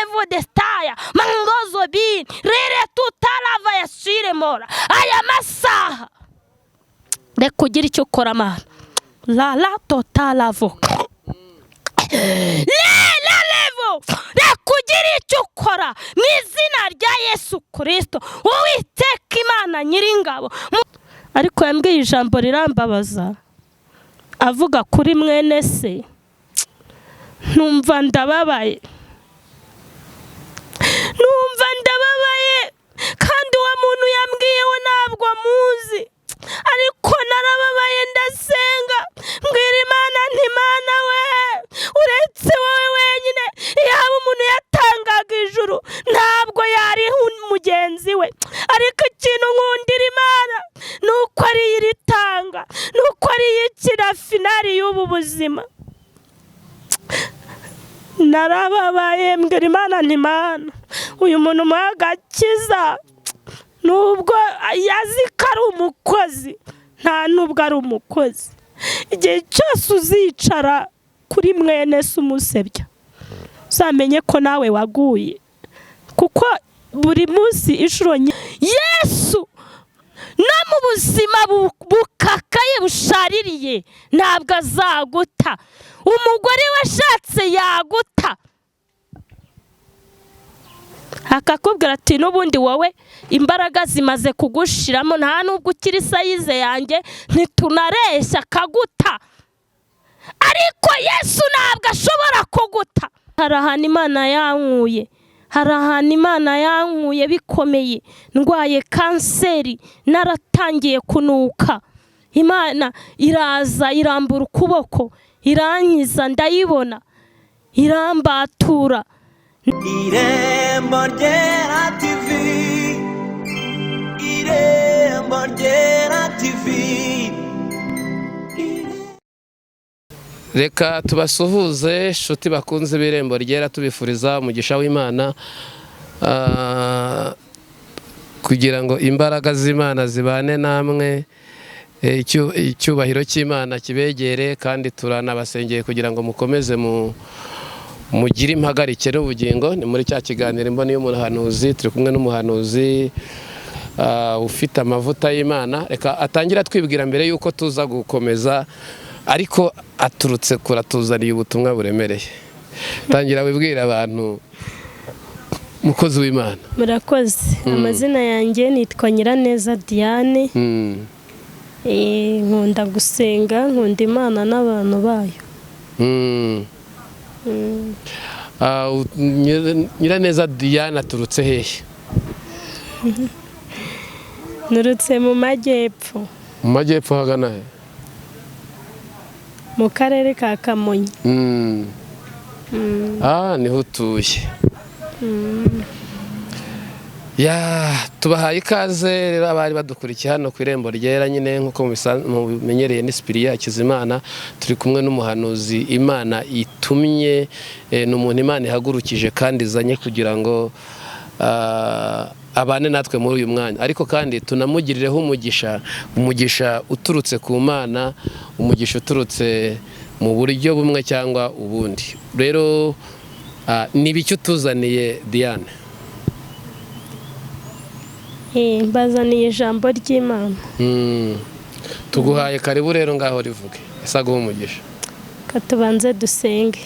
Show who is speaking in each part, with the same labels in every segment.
Speaker 1: revo desitaya mangozo bini rere tutarava yasire mora. Aya masaha reka ugire icyo ukora mana la la totalavo la levo, reka ugire icyo ukora mu izina rya Yesu Kirisito Uwiteka Imana nyiringabo. Ariko yambwiye ijambo rirambabaza, avuga kuri mwene se, numva ndababaye, numva ndababaye. Kandi uwo muntu yambwiye we ntabwo muzi, ariko narababaye ndasenga mbwira Imana nti Imana we, uretse wowe wenyine, yaba umuntu yatangaga ijuru ntabwo yariha mugenzi we. Ariko ikintu nkundira Imana ni uko ariyo iritanga, ni uko ariyo ikira finari y'ubu buzima. Narababaye mbwira Imana nti Imana, uyu muntu umuha agakiza, nubwo yazi ko ari umukozi, nta nubwo ari umukozi. Igihe cyose uzicara kuri mwene se umusebya, uzamenye ko nawe waguye, kuko buri munsi inshuro Yesu no mu buzima bukakaye bushaririye ntabwo azaguta. Umugore washatse yaguta akakubwira ati n'ubundi wowe imbaraga zimaze kugushiramo, nta nubwo ukiri sayize yanjye, ntitunareshya, akaguta. Ariko Yesu ntabwo ashobora kuguta. Hari ahantu Imana yankuye, hari ahantu Imana yankuye bikomeye, ndwaye kanseri naratangiye kunuka, Imana iraza irambura ukuboko irankiza, ndayibona irambatura.
Speaker 2: Irembo Ryera TV, Irembo Ryera TV.
Speaker 3: Reka tubasuhuze inshuti bakunze b'Irembo Ryera, tubifuriza umugisha w'Imana, kugira ngo imbaraga z'Imana zibane namwe, icyubahiro cy'Imana kibegere, kandi turanabasengeye kugira ngo mukomeze mugire impagarike n'ubugingo. Ni muri cya kiganiro Imboni y'Umuhanuzi, turi kumwe n'umuhanuzi ufite amavuta y'Imana. Reka atangira twibwira mbere y'uko tuza gukomeza, ariko aturutse kuratuzaniye ubutumwa buremereye. Tangira wibwira abantu, mukozi w'Imana.
Speaker 1: Murakoze. Amazina yanjye nitwa Nyiraneza Diane. Nkunda gusenga, nkunda Imana n'abantu bayo.
Speaker 3: Nyiraneza Diane aturutse hehe?
Speaker 1: Nturutse mu majyepfo.
Speaker 3: Mu majyepfo hagana he?
Speaker 1: Mu karere ka Kamonyi.
Speaker 3: Niho utuye. Ya, tubahaye ikaze rero abari badukurikiye hano ku Irembo Ryera nyine, nk'uko mubimenyereye ni Sipiriya Hakizimana, turi kumwe n'umuhanuzi Imana itumye, ni umuntu Imana ihagurukije kandi izanye kugira ngo abane natwe muri uyu mwanya, ariko kandi tunamugirireho umugisha, umugisha uturutse ku Mana, umugisha uturutse mu buryo bumwe cyangwa ubundi. Rero ni ibiki utuzaniye Diane?
Speaker 1: Mbazaniye ijambo ry'Imana.
Speaker 3: Tuguhaye karibu rero, ngaho rivuge, ese aguhe umugisha.
Speaker 1: Katubanze dusenge.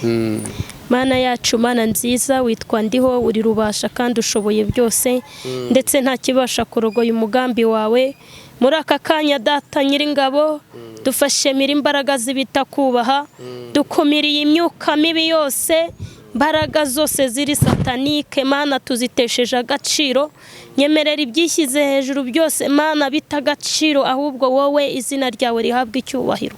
Speaker 1: Mana yacu, Mana nziza, witwa Ndiho, uri rubasha kandi ushoboye byose, ndetse nta kibasha kurogoya umugambi wawe. Muri aka kanya Data nyiringabo, dufashe mira imbaraga z'ibita kubaha, dukumiriye imyuka mibi yose, imbaraga zose ziri satanike, Mana tuzitesheje agaciro. Nyemerera ibyishyize hejuru byose Mana bita agaciro, ahubwo wowe izina ryawe rihabwa icyubahiro.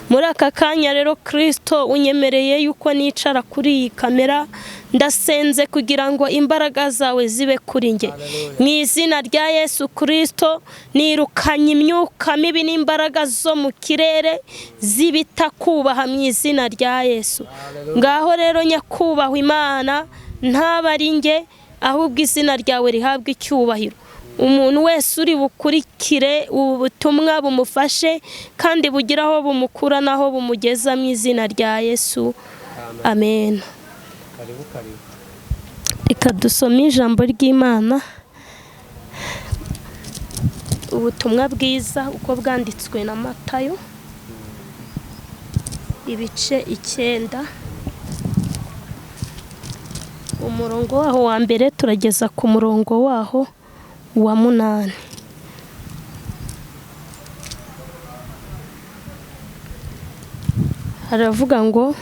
Speaker 1: Muri aka kanya rero Kristo, unyemereye yuko nicara kuri iyi kamera, ndasenze kugira ngo imbaraga zawe zibe kuri njye. Mu izina rya Yesu Kristo, nirukanye imyuka mibi n'imbaraga zo mu kirere zibita kubaha mu izina rya Yesu. Ngaho rero nyakubahwa Imana, ntaba ari njye, ahubwo izina ryawe rihabwa icyubahiro. Umuntu wese uri bukurikire ubu butumwa bumufashe kandi bugira aho bumukura n'aho bumugeza mu izina rya Yesu. Amen. Reka dusome ijambo ry'Imana, ubutumwa bwiza uko bwanditswe na Matayo, ibice 9, umurongo waho wa mbere turageza ku murongo waho wa 8. Haravuga ngo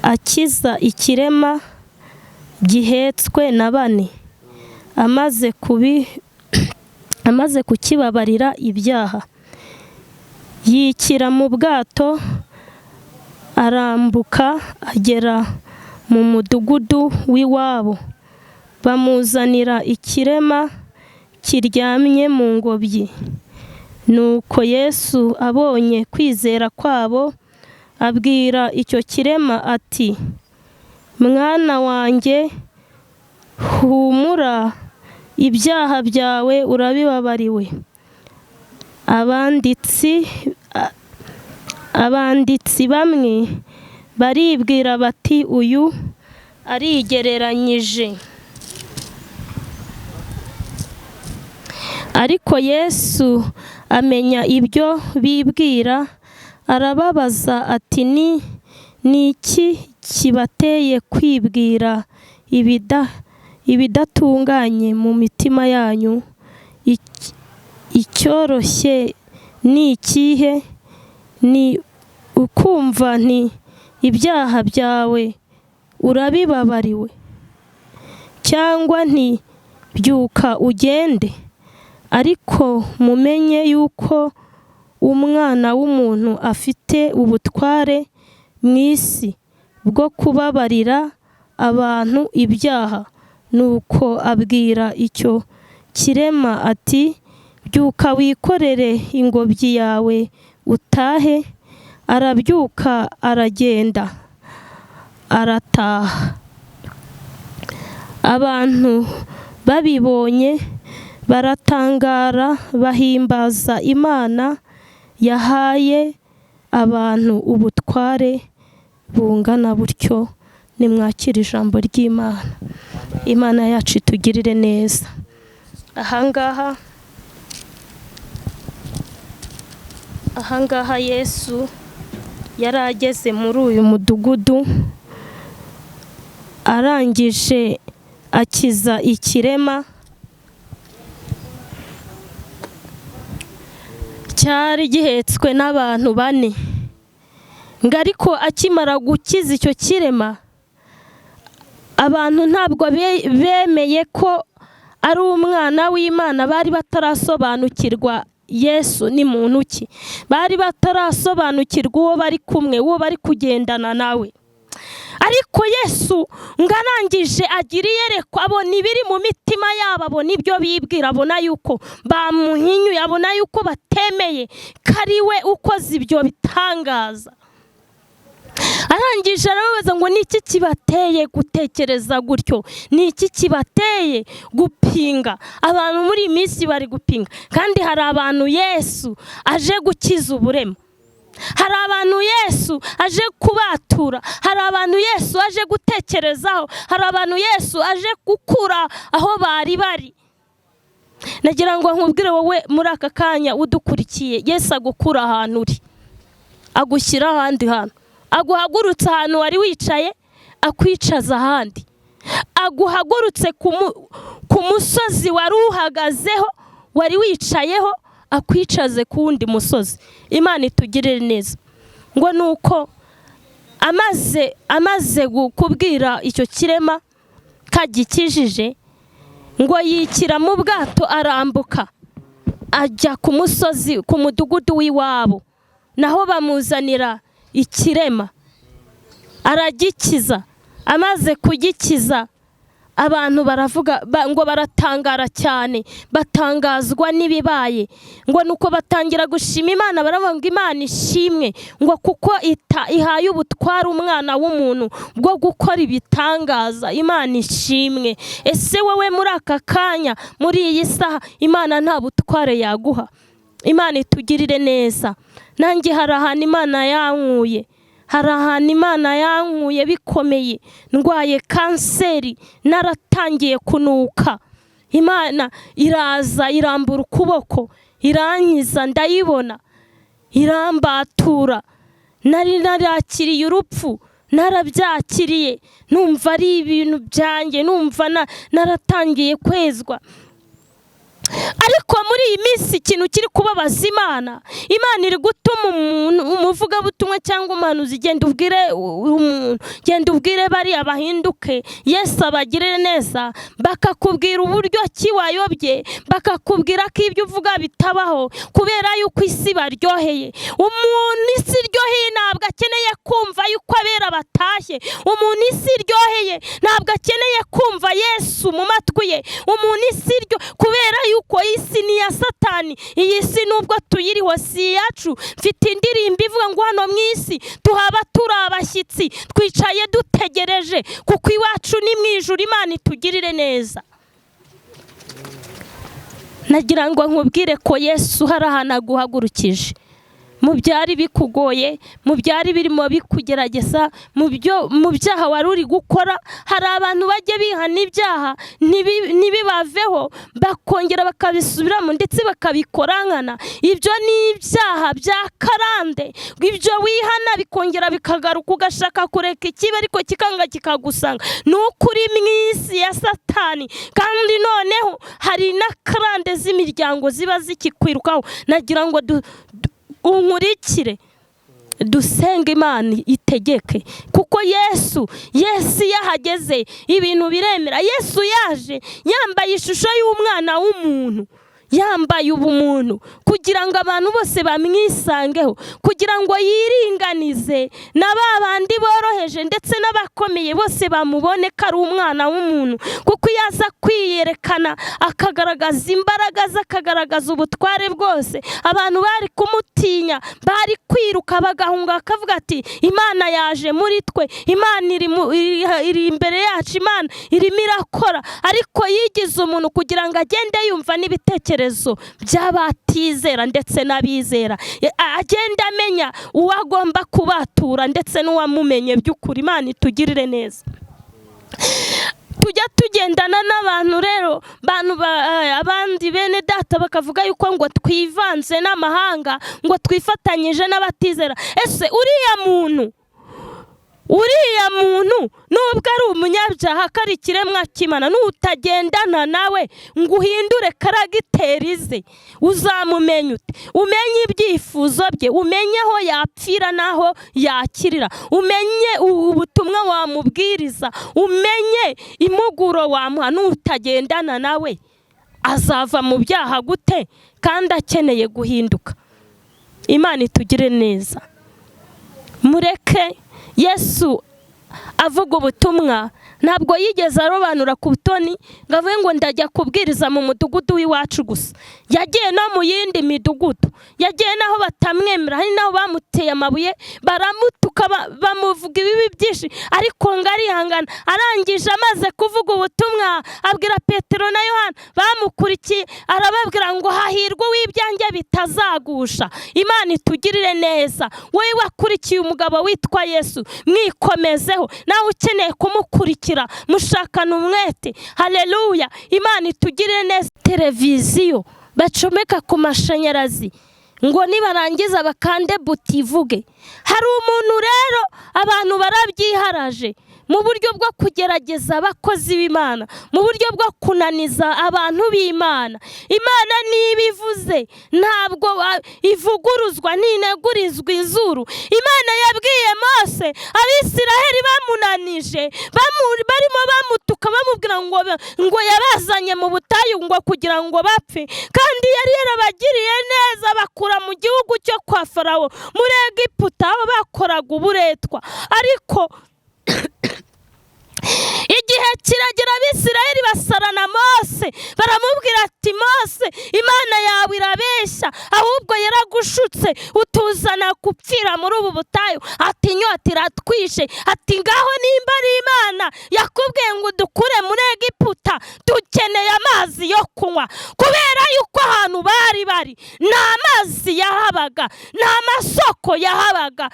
Speaker 1: akiza ikirema gihetswe na bane, amaze kukibabarira ibyaha, yikira mu bwato arambuka agera mu mudugudu w'iwabo. Bamuzanira ikirema kiryamye mu ngobyi. Nuko Yesu abonye kwizera kwabo, abwira icyo kirema ati: mwana wanjye, humura, ibyaha byawe urabibabariwe. Abanditsi bamwe baribwira bati: uyu arigereranyije. Ariko Yesu amenya ibyo bibwira, arababaza ati: ni iki kibateye kwibwira ibidatunganye mu mitima yanyu? Icyoroshye ni ikihe? Ni ukumva nti ibyaha byawe urabibabariwe, cyangwa nti byuka ugende? Ariko mumenye yuko Umwana w'umuntu afite ubutware mu isi bwo kubabarira abantu ibyaha. Nuko abwira icyo kirema ati: byuka wikorere ingobyi yawe utahe. Arabyuka aragenda arataha. Abantu babibonye baratangara, bahimbaza Imana yahaye abantu ubutware bungana butyo. Nimwakire ijambo ry'Imana. Imana yacu itugirire neza. Ahangaha Yesu yari ageze muri uyu mudugudu, arangije akiza ikirema cyari gihetswe n'abantu bane. Ngo ariko akimara gukiza icyo kirema, abantu ntabwo bemeye ko ari umwana w'Imana. Bari batarasobanukirwa Yesu ni muntu ki, bari batarasobanukirwa uwo bari kumwe, uwo bari kugendana nawe. Ariko Yesu ngo arangije agira iyerekwa, abona ibiri mu mitima yabo, abona ibyo bibwira, abona yuko bamuhinyuye, abona yuko batemeye ko ari we ukoze ibyo bitangaza. Arangije arababaza ngo ni iki kibateye gutekereza gutyo? Ni iki kibateye gupinga? Abantu muri iyi minsi bari gupinga, kandi hari abantu Yesu aje gukiza uburema, hari abantu Yesu aje kubatura, hari abantu Yesu aje gutekerezaho, hari abantu Yesu aje gukura aho bari bari. Nagira ngo nkubwire wowe muri aka kanya udukurikiye, Yesu agukura ahantu uri, agushyira ahandi hantu, aguhagurutse ahantu wari wicaye, akwicaza ahandi, aguhagurutse ku musozi wari uhagazeho, wari wicayeho, akwicaze ku wundi musozi. Imana itugirire neza. Ngo nuko amaze kubwira icyo kirema kagikijije, ngo yikira mu bwato arambuka ajya ku musozi, ku mudugudu w'iwabo, naho bamuzanira ikirema aragikiza. Amaze kugikiza, abantu baravuga ngo baratangara cyane, batangazwa n'ibibaye. Ngo nuko batangira gushima Imana, baravuga ngo Imana ishimwe, ngo kuko ihaye ubutware umwana w'umuntu bwo gukora ibitangaza. Imana ishimwe. Ese wowe muri aka kanya, muri iyi saha, Imana nta butware yaguha? Imana itugirire neza. Nanjye hari ahantu Imana yankuye, Hari ahantu Imana yankuye bikomeye, ndwaye kanseri, naratangiye kunuka. Imana iraza irambura ukuboko, irankiza, ndayibona, irambatura. Nari narakiriye urupfu, narabyakiriye, numva ari ibintu byanjye, numva naratangiye kwezwa. Ariko muri iyi minsi ikintu kiri kubabaza Imana, Imana iri gutuma umuntu umuvugabutumwa cyangwa umuhanuzi, genda ubwire umuntu, genda ubwire bariya bahinduke, Yesu abagirire neza. Bakakubwira uburyo ki wayobye, bakakubwira ko ibyo uvuga bitabaho kubera yuko isi baryoheye. Umuntu isi iryoheye ntabwo akeneye kumva yuko abera batashye. Umuntu isi iryoheye ntabwo akeneye kumva Yesu mu matwi ye. Umuntu isi iryo kubera yuko isi ni iya Satani. Iyi si nubwo tuyiriho si iyacu. Mfite indirimbo ivuga ngo hano mu isi tuhaba turi abashyitsi, twicaye dutegereje, kuko iwacu ni mu ijuru. Imana itugirire neza. Nagira ngo nkubwire ko Yesu hari ahantu aguhagurukije. Mu byari bikugoye, mu byari birimo bikugerageza, mu byaha wari uri gukora, hari abantu bajya bihana ibyaha ntibibaveho, bakongera bakabisubiramo ndetse bakabikora nkana. Ibyo ni ibyaha bya karande. Ibyo wihana bikongera bikagaruka, ugashaka kureka ikibi ariko kikanga kikagusanga. Ni ukuri mu isi ya Satani. Kandi noneho hari na karande z'imiryango ziba zikikwirukaho. Nagira ngo unkurikire dusenge Imana itegeke, kuko Yesu yahageze ibintu biremera. Yesu yaje yambaye ishusho y'umwana w'umuntu, yambaye ubumuntu, kugira ngo abantu bose bamwisangeho, kugira ngo yiringanize na ba bandi boroheje ndetse n'abakomeye bose bamubone ko ari umwana w'umuntu. Kuko iyo aza kwiyerekana akagaragaza imbaraga ze, akagaragaza ubutware bwose, abantu bari kumutinya, bari kwiruka bagahunga, bakavuga ati Imana yaje muri twe, Imana iri imbere yacu, Imana irimo irakora. Ariko yigize umuntu kugira ngo agende yumva n'ibitekerezo by'abatizera ndetse n'abizera, agenda amenya uwo agomba kubatura ndetse n'uwamumenye by'ukuri. Imana itugirire neza. Tujya tugendana n'abantu rero, abandi bene data bakavuga yuko ngo twivanze n'amahanga, ngo twifatanyije n'abatizera. Ese uriya muntu nubwo ari umunyabyaha, ko ari ikiremwa cy'Imana, nutagendana nawe ngo uhindure karagiteri ze, uzamumenya ute? Umenye ibyifuzo bye, umenye aho yapfira n'aho yakirira, umenye ubutumwa wamubwiriza, umenye impuguro wamuha. Nutagendana nawe azava mu byaha gute kandi akeneye guhinduka? Imana itugire neza. Mureke Yesu avuga ubutumwa, ntabwo yigeze arobanura ku butoni ngo avuge ngo ndajya kubwiriza mu mudugudu w'iwacu gusa. Yagiye no mu yindi midugudu, yagiye n'aho batamwemera, hari n'aho bamuteye amabuye, baramutuka, bamuvuga ibibi byinshi, ariko ngo arihangana. Arangije amaze kuvuga ubutumwa, abwira Petero na Yohana bamukurikiye, arababwira ngo hahirwa uw'ibyanjye bitazagusha. Imana itugirire neza. Wowe wakurikiye umugabo witwa Yesu, mwikomezeho. Nawe ukeneye kumukurikira, mushakana umwete. Haleluya, Imana itugirire neza. Televiziyo bacomeka ku mashanyarazi ngo nibarangiza bakande buti ivuge. Hari umuntu rero, abantu barabyiharaje mu buryo bwo kugerageza abakozi b'Imana, mu buryo bwo kunaniza abantu b'Imana. Imana niba ivuze ntabwo ivuguruzwa, ntinegurizwa izuru. Imana yabwiye Mose, Abisiraheli bamunanije, barimo bamutuka, bamubwira ngo yabazanye mu butayu ngo kugira ngo bapfe, kandi yari yarabagiriye neza, bakura mu gihugu cyo kwa Farawo muri Egiputa aho bakoraga uburetwa. Ariko igihe kiragera Abisirayeli basarana Mose, baramubwira ati Mose, Imana yawe irabeshya, ahubwo yaragushutse utuzana gupfira muri ubu butayu. Ati inyota iratwishe. Ati ngaho nimba ari Imana yakubwiye ngo dukure muri Egiputa, Dukeneye amazi yo kunywa, kubera yuko ahantu bari bari nta mazi yahabaga, nta masoko yahabaga.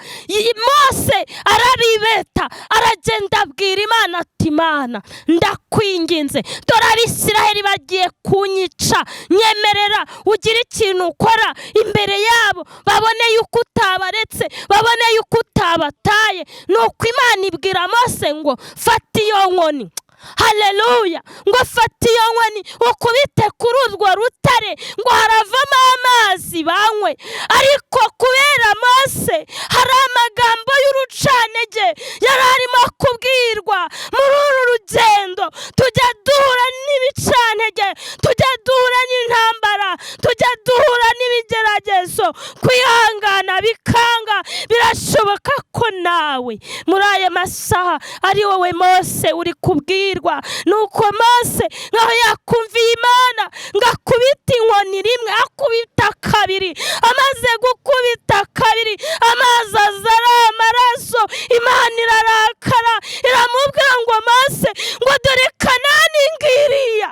Speaker 1: Mose arabibeta, aragenda abwira Imana ati: Imana, ndakwinginze, dore Abisiraheli bagiye kunyica, nyemerera ugire ikintu ukora imbere yabo, babone yuko utabaretse, babone yuko utabataye. Nuko Imana ibwira Mose ngo: fata iyo nkoni. Haleluya! Ngo fata iyo nkoni ukubite kuri urwo rutare, ngo haravamo amazi banywe. Ariko kubera Mose hari amagambo y'urucanege yari arimo kubwirwa muri uru rugendo, tujya duhura n'ibicantege, tujya duhura n'intambara, tujya duhura n'ibigeragezo, kwihangana bikanga. Birashoboka ko nawe muri aya masaha ari wowe Mose uri kubwirwa. Nuko Mose nkaho yakumviye Imana, ngo akubite inkoni rimwe, akubita kabiri. Amaze gukubita kabiri, amazi aza ari amaraso. Imana irarakara, iramubwira ngo: Mose, ngo dore Kanani ngiriya,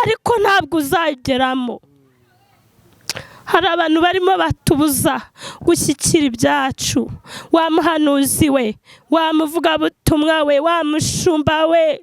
Speaker 1: ariko ntabwo uzageramo. Hari abantu barimo batubuza gushyikira ibyacu. Wa muhanuzi we, wa muvugabutumwa we, wa mushumba we,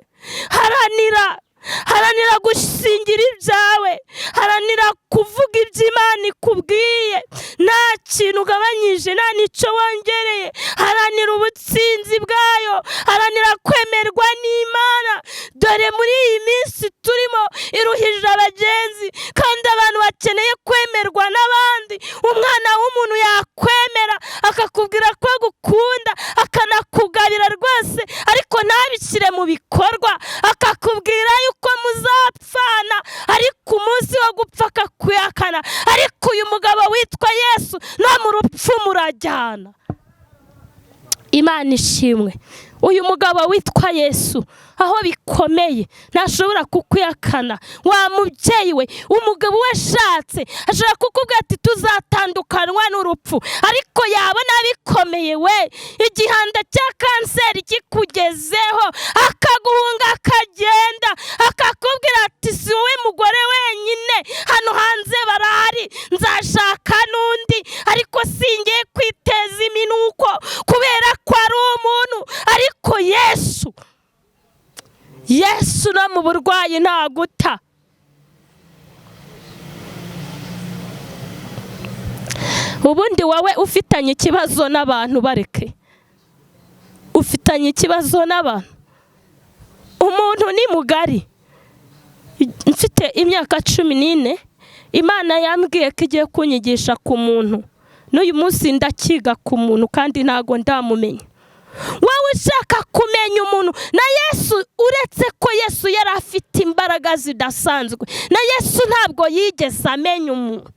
Speaker 1: haranira, haranira gushingira ibyawe, haranira kuvuga iby'Imana ikubwiye, nta kintu ugabanyije, nta n'icyo wongereye. Haranira ubutsinzi bwayo, haranira kwemerwa n'Imana. Dore muri iyi minsi turimo iruhije abagenzi, kandi abantu bakeneye kwemerwa n'abandi. Umwana w'umuntu yakwemera akakubwira ko agukunda, akanakugabira rwose, ariko ntabishyire mu bikorwa. Akakubwira yuko muzapfana, ariko umunsi wo gupfa akakwihakana. Ariko uyu mugabo witwa Yesu, no mu rupfu murajyana. Imana ishimwe. Uyu mugabo witwa Yesu, aho bikomeye ntashobora kukwihakana. Wa mubyeyi we, umugabo we ashatse ashobora kukubwira ati: tuzatandukanwa n'urupfu, ariko yabona bikomeye we, igihanda cya kanseri kikugezeho, akaguhunga akagenda, akakubwira ati: si wowe mugore wenyine hano hanze barahari, nzashaka n'undi, ariko singiye kwiteza iminuko kubera ko ari umuntu. Ariko Yesu, Yesu no mu burwayi ntaguta. Ubundi wowe ufitanye ikibazo n'abantu, bareke. Ufitanye ikibazo n'abantu. Umuntu ni mugari. Mfite imyaka 14, Imana yambwiye ko igiye kunyigisha ku muntu. N'uyu munsi ndakiga ku muntu, kandi ntago ndamumenya. Wowe ushaka kumenya umuntu na Yesu, uretse ko Yesu yari afite imbaraga zidasanzwe, na Yesu ntabwo yigeze amenya umuntu.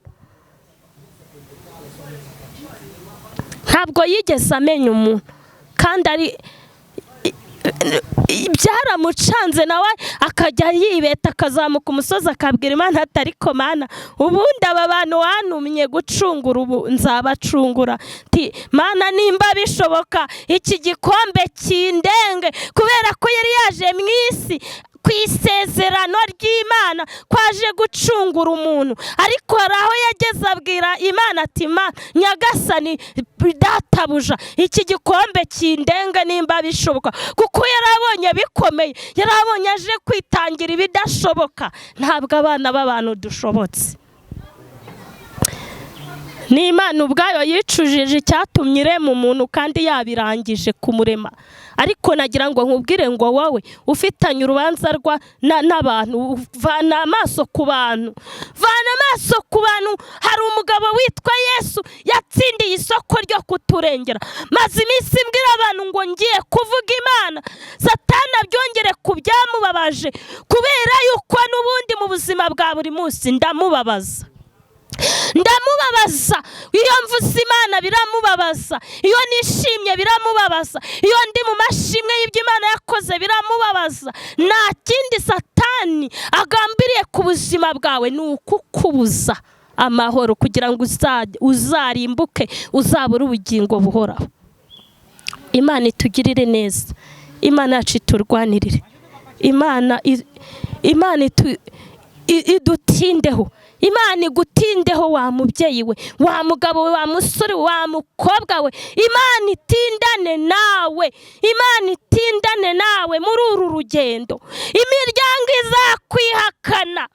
Speaker 1: Ntabwo yigeze amenya umuntu, kandi ari byaramucanze, nawe akajya yibeta, akazamuka umusozi, akabwira Imana ati: ariko Mana, ubundi aba bantu wantumye gucungura, ubu nzabacungura. Ati: Mana, nimba bishoboka iki gikombe kindenge, kubera ko yari yaje mu isi ku isezerano ry'Imana ko aje gucungura umuntu. Ariko hari aho yageze abwira Imana ati: Ma Nyagasani databuja, iki gikombe kindenge nimba bishoboka, kuko yarabonye bikomeye, yarabonye aje kwitangira ibidashoboka. Ntabwo abana b'abantu dushobotse. Ni Imana ubwayo yicujije icyatumye irema umuntu, kandi yabirangije kumurema. Ariko nagira ngo nkubwire ngo wowe ufitanye urubanza rwa n'abantu, vana amaso ku bantu, vana amaso ku bantu. Hari umugabo witwa Yesu yatsindiye isoko ryo kuturengera. Maze iminsi mbwira abantu ngo ngiye kuvuga Imana, Satani abyongere ku byamubabaje, kubera yuko n'ubundi mu buzima bwa buri munsi ndamubabaza. Ndamubabaza. Iyo mvuze Imana biramubabaza, iyo nishimye biramubabaza, iyo ndi mu mashimwe y'ibyo Imana yakoze biramubabaza. Nta kindi Satani agambiriye ku buzima bwawe, ni ukukubuza amahoro, kugira ngo uzarimbuke, uzabure ubugingo buhoraho. Imana itugirire neza, Imana yacu iturwanirire, Imana Imana idutindeho, Imana igutindeho wa mubyeyi we, wa mugabo we, wa musore we, wa mukobwa we. Imana itindane nawe, Imana itindane nawe muri uru rugendo. Imiryango izakwihakana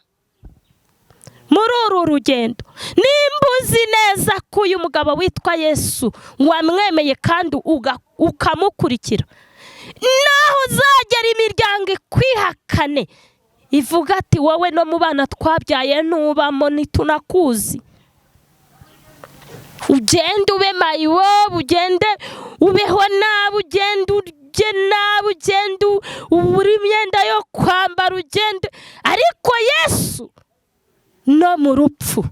Speaker 1: muri uru rugendo. Nimba uzi neza ko uyu mugabo witwa Yesu wamwemeye kandi ukamukurikira, naho uzagera imiryango ikwihakane ivuga ati wowe no mu bana twabyaye ntubamo ntitunakuzi, ugende ube mayibobo, ugende ubeho nabi, ugende urye nabi, ugende ubure imyenda yo kwambara, ugende, ariko Yesu no mu rupfu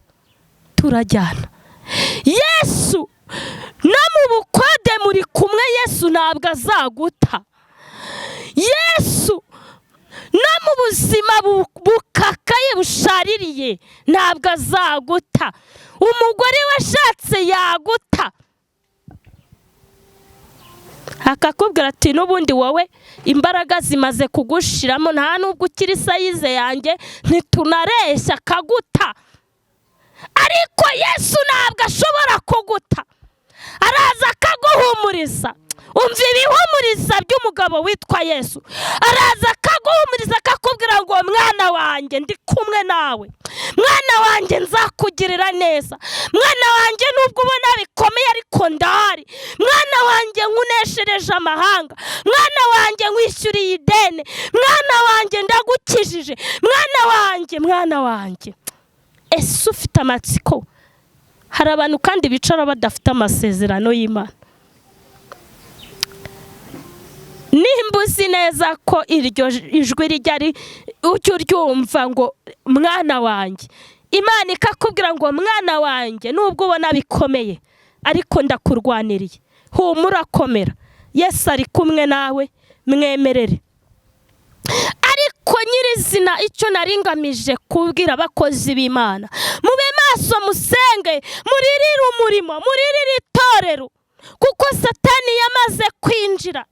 Speaker 1: turajyana, Yesu no mu bukode muri kumwe, Yesu ntabwo azaguta, Yesu no mu buzima bukakaye bushaririye ntabwo azaguta. Umugore washatse yaguta akakubwira ati n'ubundi wowe imbaraga zimaze kugushiramo, nta nubwo ukiri sayize yanjye, ntitunareshya, akaguta. Ariko Yesu ntabwo ashobora kuguta, araza akaguhumuriza. Umva ibihumuriza by'umugabo witwa Yesu, araza akaguhumuriza akakubwira ngo mwana wanjye ndi kumwe nawe, mwana wanjye nzakugirira neza, mwana wanjye nubwo ubona bikomeye ariko ndahari, mwana wanjye nkuneshereje amahanga, mwana wanjye nkwishyuriye ideni, mwana wanjye ndagukijije, mwana wanjye, mwana wanjye. Ese ufite amatsiko? Hari abantu kandi bicara badafite amasezerano y'Imana. Nimba uzi neza ko iryo ijwi rijya ujya uryumva ngo mwana wanjye, Imana ikakubwira ngo mwana wanjye nubwo ubona bikomeye ariko ndakurwaniriye, humura komera, Yesu ari kumwe nawe, mwemerere. Ariko nyirizina icyo naringamije kubwira abakozi b'Imana, mube maso, musenge, muririre umurimo, muririre itorero, kuko Satani yamaze kwinjira.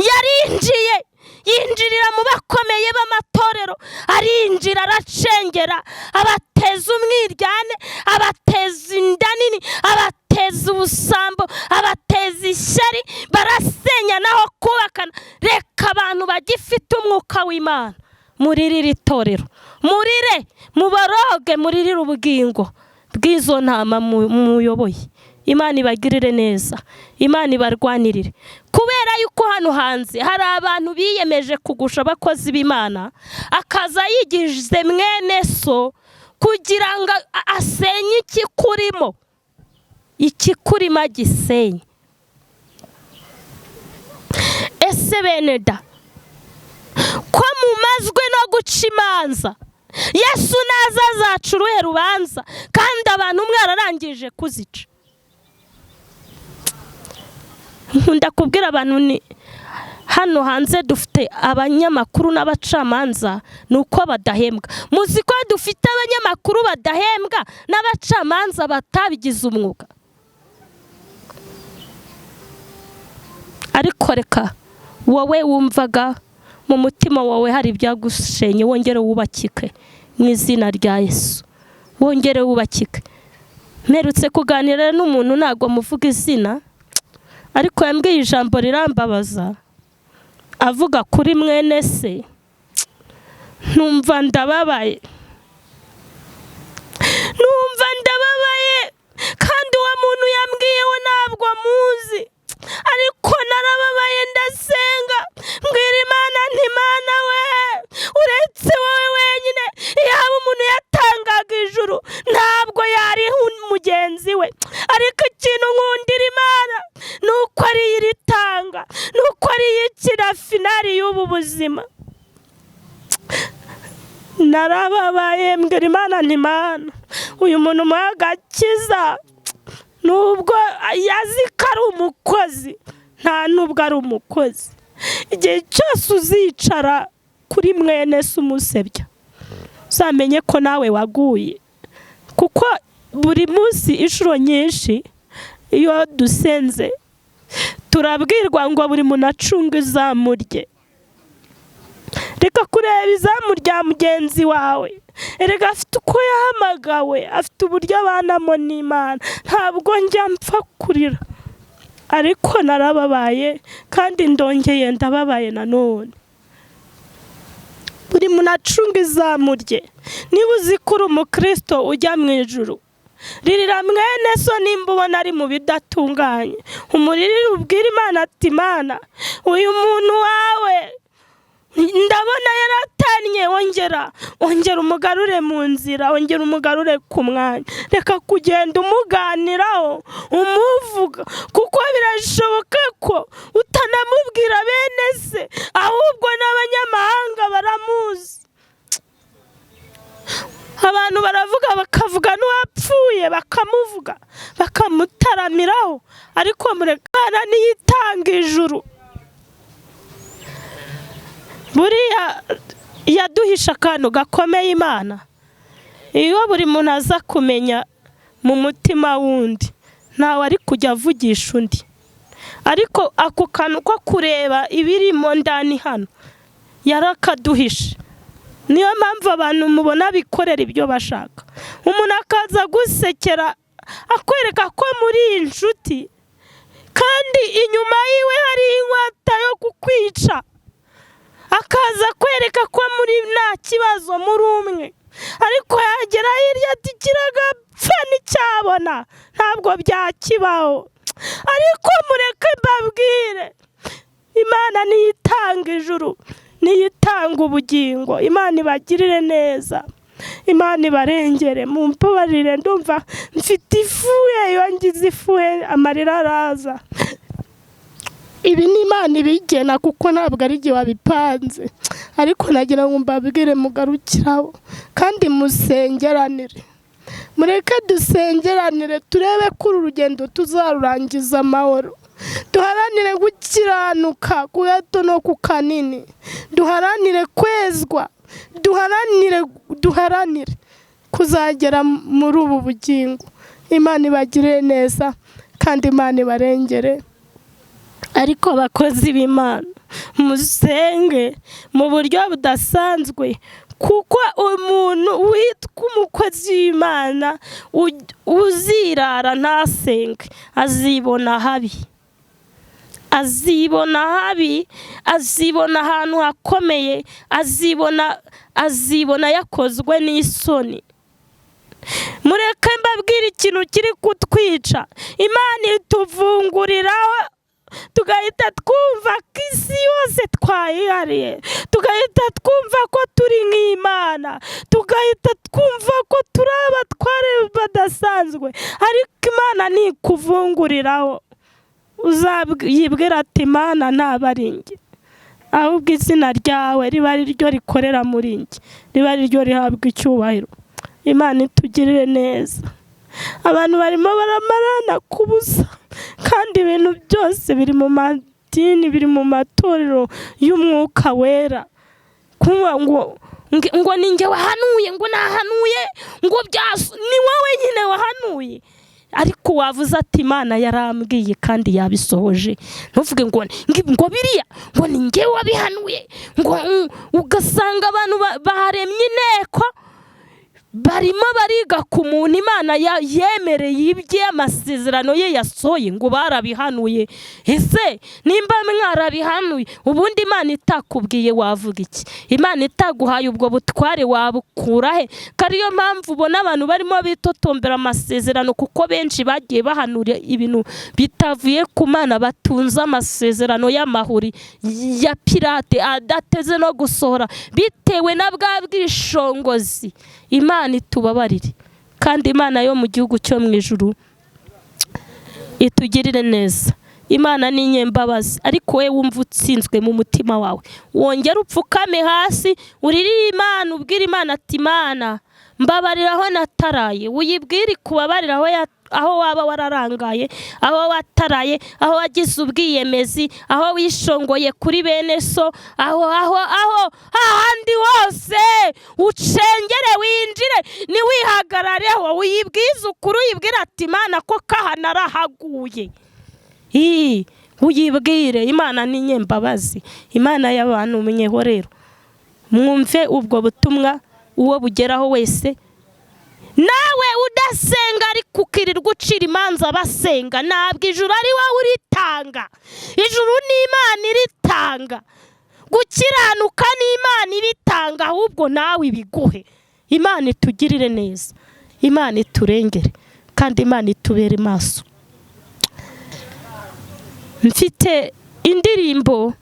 Speaker 1: Yarinjiye, yinjirira mu bakomeye b'amatorero, arinjira aracengera, abateza umwiryane, abateza inda nini, abateza ubusambo, abateza ishyari, barasenya naho kubakana. Reka abantu bagifite umwuka w'Imana muririre itorero, murire, muboroge, muririre ubugingo bw'izo ntama muyoboye. Imana ibagirire neza, Imana ibarwanirire. Kubera yuko hano hanze hari abantu biyemeje kugusha abakozi b'Imana, akaza yigize mwene so kugira ngo asenye ikikurimo, ikikurimo agisenye. Ese bene da, ko mumazwe no guca imanza, Yesu naza azaca uruhe rubanza kandi abantu mwararangije kuzica? Nkunda kubwira abantu ni hano hanze dufite abanyamakuru n'abacamanza, ni uko badahembwa. Muzi ko dufite abanyamakuru badahembwa n'abacamanza batabigize umwuga. Ariko reka wowe wumvaga mu mutima wawe hari ibyagushenye, wongere wubakike mu izina rya Yesu, wongere wubakike. Mperutse kuganira n'umuntu, ntabwo muvuga izina, ariko yambwiye ijambo rirambabaza, avuga kuri mwene se, numva ndababaye, numva ndababaye. Kandi uwo muntu yambwiyeho ntabwo muzi, ariko narababaye, ndasenga mbwira Imana nti Imana we, uretse wowe wenyine, yaba umuntu yatangaga ijuru ntabwo yariha mugenzi we, ariko ikintu nkundira Imana ni uko ariyo iritanga, ni uko ariyo ikira finari y'ubu buzima. Narababaye mbwira Imana nti Imana, uyu muntu muha agakiza, nubwo yazi ko ari umukozi, nta nubwo ari umukozi. Igihe cyose uzicara kuri mwene se umusebya, uzamenye ko nawe waguye. Kuko buri munsi inshuro nyinshi iyo dusenze turabwirwa ngo buri muntu acunge izamu rye. Reka kureba izamu rya mugenzi wawe. Erega afite uko yahamagawe, afite uburyo abanamo n'Imana. Ntabwo njya mpfa kurira, ariko narababaye kandi ndongeye ndababaye nanone. Buri muntu acunga izamu rye. Niba uzi ko uri umukristo ujya mu ijuru, ririra mwene so nimba ubona ari mu bidatunganye, umuririre ubwire Imana ati Imana, uyu muntu wawe ndabona yaratannye, ongera umugarure mu nzira, ongera umugarure ku mwanya. Reka kugenda umuganiraho umuvuga, kuko birashoboka ko utanamubwira bene se, ahubwo n'abanyamahanga baramuzi. Abantu baravuga bakavuga n'uwapfuye bakamuvuga bakamutaramiraho, ariko murekana niyitanga ijuru. Buriya yaduhisha akantu gakomeye Imana. Iyo buri muntu aza kumenya mu mutima wundi, ntawe ari kujya avugisha undi. Ariko ako kantu ko kureba ibirimo ndani hano yarakaduhishe. Niyo mpamvu abantu mubona bikorera ibyo bashaka. Umuntu akaza gusekera akwereka ko muri iyi nshuti, kandi inyuma yiwe hari inkota yo kukwica. Akaza kwereka ko muri nta kibazo muri umwe, ariko yagera hirya ati kiragapfa nticyabona, ntabwo byakibaho. Ariko mureke mbabwire, Imana niyitanga ijuru, niyitanga ubugingo. Imana ibagirire neza, Imana ibarengere. Mumbabarire, ndumva mfite ifuhe, iyo ngize ifuhe amarira araza. Ibi ni Imana ibigena kuko ntabwo ari igihe wabipanze, ariko nagira ngo mbabwire mugarukiraho kandi musengeranire. Mureke dusengeranire, turebe ko uru rugendo tuzarurangiza amahoro. Duharanire gukiranuka ku gato no ku kanini, duharanire kwezwa, duharanire kuzagera muri ubu bugingo. Imana ibagirire neza kandi Imana ibarengere. Ariko abakozi b'Imana musenge mu buryo budasanzwe, kuko umuntu witwa umukozi w'Imana uzirara ntasenge azibona habi, azibona habi, azibona ahantu hakomeye, azibona yakozwe n'isoni. Mureke mbabwire ikintu kiri kutwica. Imana ituvunguriraho tugahita twumva ko isi yose twayihariye, tugahita twumva ko turi nk'Imana, tugahita twumva ko turi abatware badasanzwe. Ariko Imana ntikuvunguriraho, uzayibwira ati Imana ntabwo ari njye, ahubwo izina ryawe riba ari ryo rikorera muri njye, riba ari ryo rihabwa icyubahiro. Imana itugirire neza. Abantu barimo baramarana ku busa, kandi ibintu byose biri mu madini, biri mu matorero y'umwuka wera. Kuba ngo ni njye wahanuye, ngo nahanuye, ngo ni wowe nyine wahanuye, ariko wavuze ati Imana yarambwiye kandi yabisohoje. Ntuvuge ngo biriya ngo ni njye wabihanuye, ngo ugasanga abantu baremye inteko barimo bariga ku muntu Imana yemereye ibye, amasezerano ye yasohoye, ngo barabihanuye. Ese nimba mwarabihanuye, ubundi Imana itakubwiye wavuga iki? Imana itaguhaye ubwo butware wabukura he? Ko ariyo mpamvu ubona abantu barimo bitotombera amasezerano, kuko benshi bagiye bahanura ibintu bitavuye ku Mana, batunze amasezerano y'amahuri ya pirate adateze no gusohora, bitewe na bwa bwishongozi. Imana itubabarire, kandi Imana yo mu gihugu cyo mu ijuru itugirire neza. Imana ni inyembabazi, ariko wowe wumva utsinzwe mu mutima wawe, wongere upfukame hasi uririre Imana, ubwire Imana ati Imana mbabarira aho nataraye. Uyibwire ikubabarira aho waba wararangaye, aho wataraye, aho wagize ubwiyemezi, aho wishongoye kuri bene so, aho aho aho hahandi hose ucengere winjire, niwihagarareho, uyibwize ukuri, uyibwire ati Imana ko kaha narahaguye. Uyibwire. Imana ni inyembabazi, Imana y'abantu umenyeho rero. Mwumve ubwo butumwa uwo bugeraho wese. Nawe udasenga ariko ukirirwa ucira imanza basenga, ntabwo ijuru ari wowe uritanga. Ijuru ni Imana iritanga, gukiranuka ni Imana ibitanga, ahubwo nawe ibiguhe. Imana itugirire neza, Imana iturengere, kandi Imana itubere maso. Mfite indirimbo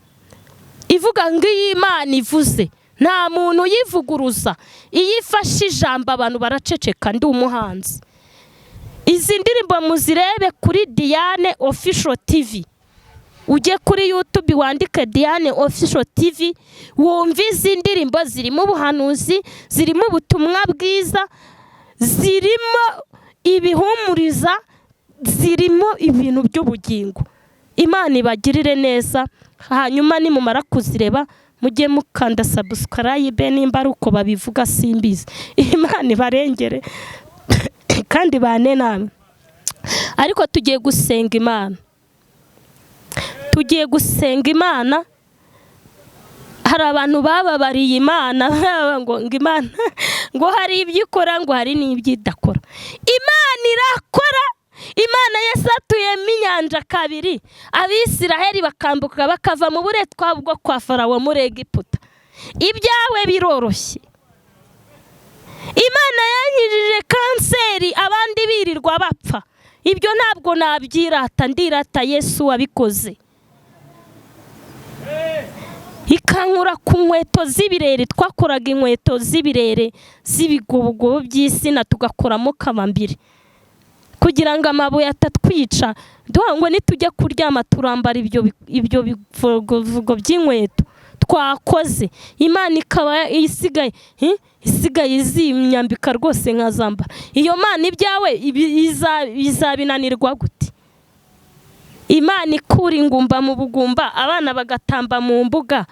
Speaker 1: ivuga ngo iyi Imana ivuze nta muntu uyivuguruza, iyo ifashe ijambo abantu baraceceka. Ndi umuhanzi. Izi ndirimbo muzirebe kuri Diane Official TV, ujye kuri YouTube wandike Diane Official TV, wumve izi ndirimbo. Zirimo ubuhanuzi, zirimo ubutumwa bwiza, zirimo ibihumuriza, zirimo ibintu by'ubugingo. Imana ibagirire neza. Hanyuma nimumara kuzireba mujye mukanda subscribe, nimba ari uko babivuga simbizi. Imana ibarengere kandi bane namwe. Ariko tugiye gusenga Imana, tugiye gusenga Imana. Hari abantu bababariye Imana ngo Imana ngo hari ibyo ikora, ngo hari n'ibyo idakora. Imana irakora. Imana yasatuyemo inyanja kabiri, Abisiraheli bakambuka bakava mu buretwa bwo kwa Farawo muri Egiputa. Ibyawe biroroshye. Imana yankijije kanseri abandi birirwa bapfa. Ibyo ntabwo nabyirata, ndirata Yesu wabikoze. Ikankura ku nkweto z'ibirere, twakoraga inkweto z'ibirere z'ibigobogobo by'isina tugakoramo kabambiri kugira ngo amabuye atatwica. Ngo nitujya kuryama turambara ibyo bivugo by'inkweto twakoze. Imana ikaba isigaye izimyambika rwose nkazambara. Iyo Mana ibyawe izabinanirwa gute? Imana ikura ingumba mu bugumba, abana bagatamba mu mbuga,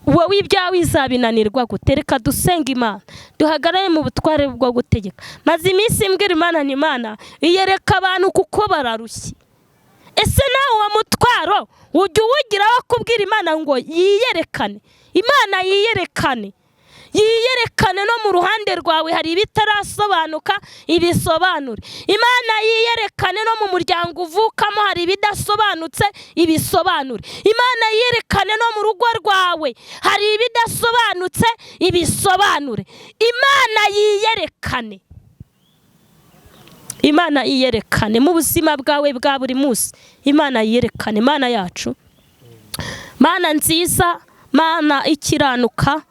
Speaker 1: wowe ibyawe izabinanirwa gute? Reka dusenga Imana, duhagarare mu butware bwo gutegeka. Maze iminsi mbwira Imana ni Imana iyereka abantu kuko bararushye. Ese nawe uwo mutwaro ujya uwugiraho kubwira Imana ngo yiyerekane? Imana yiyerekane, yiyerekane no mu ruhande rwawe hari ibitarasobanuka ibisobanure. Imana yiyerekane no mu muryango uvukamo hari ibidasobanutse ibisobanure. Imana yiyerekane no mu rugo rwawe hari ibidasobanutse ibisobanure. Imana yiyerekane, Imana yiyerekane mu buzima bwawe bwa buri munsi. Imana yiyerekane. Imana yacu, Mana nziza, Mana ikiranuka,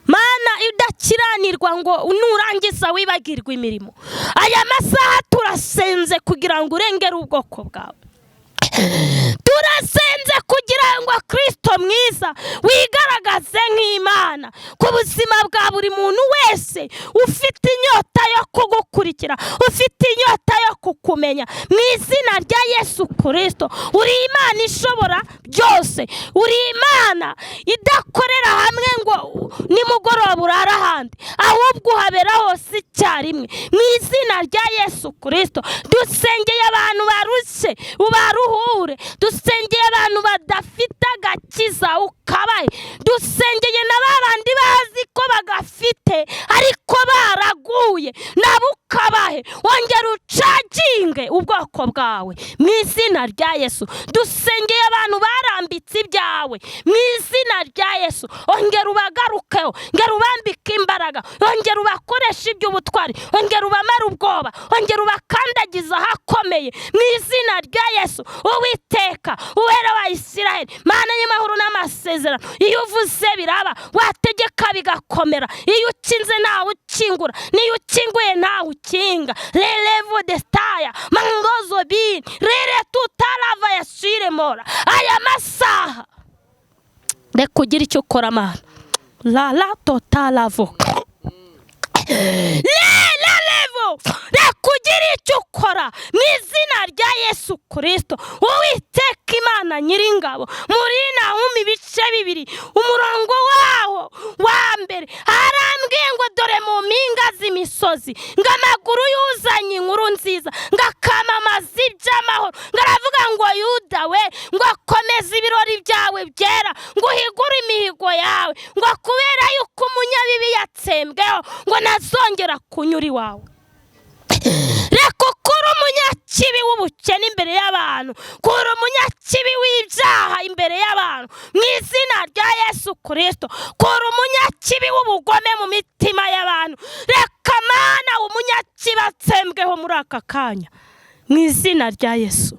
Speaker 1: Mana idakiranirwa ngo nurangiza wibagirwe imirimo. Aya masaha turasenze kugira ngo urengere ubwoko bwawe. Turasenze kugira ngo Kristo mwiza wigaragaze nk'Imana ku buzima bwa buri muntu wese ufite inyota yo kugukurikira, ufite inyota yo kukumenya. Mu izina rya Yesu Kristo, uri Imana ishobora byose, uri Imana idakorera hamwe ngo nimugoroba urara ahandi, ahubwo uhabera hose icyarimwe. Mu izina rya Yesu Kristo dusengeye abantu barushye ubaruhure, dusengeye abantu badafite agakiza ukabaye, dusengeye na babandi bazi ko bagafite ariko baraguye nabo ukabahe, wongera ucaginge ubwoko bwawe mu izina rya Yesu. Dusengeye abantu barambitse ibyawe mu izina rya Yesu, ongera ubagarukeho, ongera ubambike imbaraga, ongera ubakoreshe iby'ubutwari, ongera ubamare ubwoba, ongera ubakandagiza ahakomeye mu izina rya Yesu. Uwiteka uwera wa Isiraheli, Mana y'amahoro n'amasezerano, iyo uvuze biraba, wategeka bigakomera, iyo ukinze ntawe ukingura, niyo ukinguye ntawe ukinga. Relevo de staya mangozo bin rere tutarava yashire mora. Aya masaha reka ugire icyo ukora Mana. La la totalavo la levo, reka ugire icyo ukora mu izina rya Yesu Kristo. Uwiteka Imana nyiringabo, muri Nahumi ibice 2 umurongo wawo wa mbere harambwiye ngo dore mu mpinga z'imisozi ngo amaguru yuzanye inkuru nziza, ngo akamamaza iby'amahoro, ngo aravuga ngo Yuda we, ngo akomeze ibirori byawe byera, ngo uhigure imihigo yawe, ngo kubera yuko natsembweho ngo ntazongera kunyura iwawe. Reka ukure umunyakibi w'ubukene imbere y'abantu, kura umunyakibi w'ibyaha imbere y'abantu mu izina rya Yesu Kristo, kura umunyakibi w'ubugome mu mitima y'abantu. Reka Mana umunyakibi atsembweho muri aka kanya mu izina rya Yesu.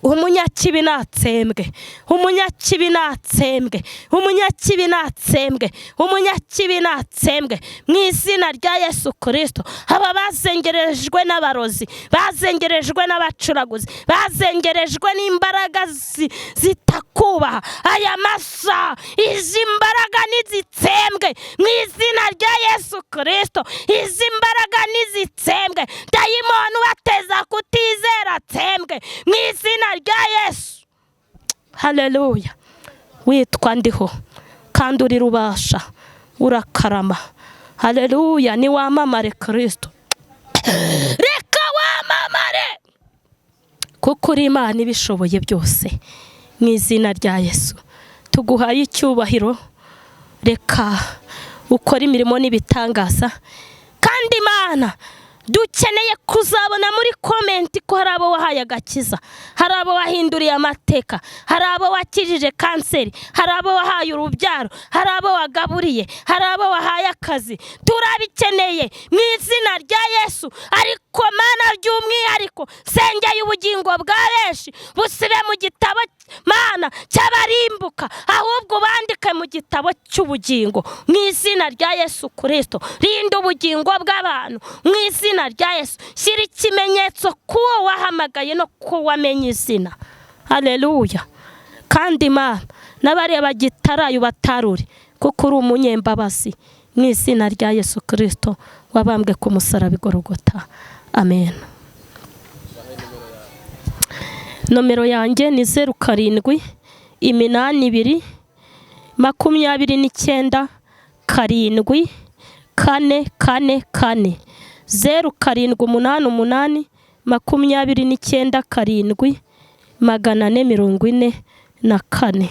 Speaker 1: Umunyakibi natsembwe, umunyakibi natsembwe, umunyakibi natsembwe, umunyakibi natsembwe mu izina rya Yesu Kristo. Aba bazengerejwe n'abarozi, bazengerejwe n'abacuraguzi, bazengerejwe n'imbaraga zitakubaha, aya masaha izi mbaraga nizitsembwe mu izina rya Yesu Kristo. Izi mbaraga nizitsembwe, dayimoni ubateza kutizera atsembwe mu izina rya Yesu. Haleluya. Witwa ndiho kandi uri rubasha, urakarama. Haleluya. Ni wamamare Kristo, reka wamamare kuko uri Imana ibishoboye byose. Mu izina rya Yesu tuguhaye icyubahiro. Reka ukore imirimo n'ibitangaza. Kandi Imana dukeneye kuzabona muri komenti ko hari abo wahaye agakiza, hari abo wahinduriye amateka, hari abo wakijije kanseri, hari abo wahaye urubyaro, hari abo wagaburiye, hari abo wahaye akazi. Turabikeneye mu izina rya Yesu. Ariko Mana by'umwihariko sengeye ubugingo bwa benshi busibe mu gitabo Mana cy'abarimbuka, ahubwo bandike mu gitabo cy'ubugingo mu izina rya Yesu Kristo. Rinda ubugingo bw'abantu mu izina rya Yesu. Shyira ikimenyetso kuwo wahamagaye no kuwo wamenye izina. Haleluya. Kandi Mana n'abareba gitarayo batarure, kuko uri umunyembabazi mu izina rya Yesu Kristo wabambwe ku musaraba i Golgotha. Amen. Nomero yanjye ni 07 82 29 7 4 4 4 0 7 8 8 29 7 444.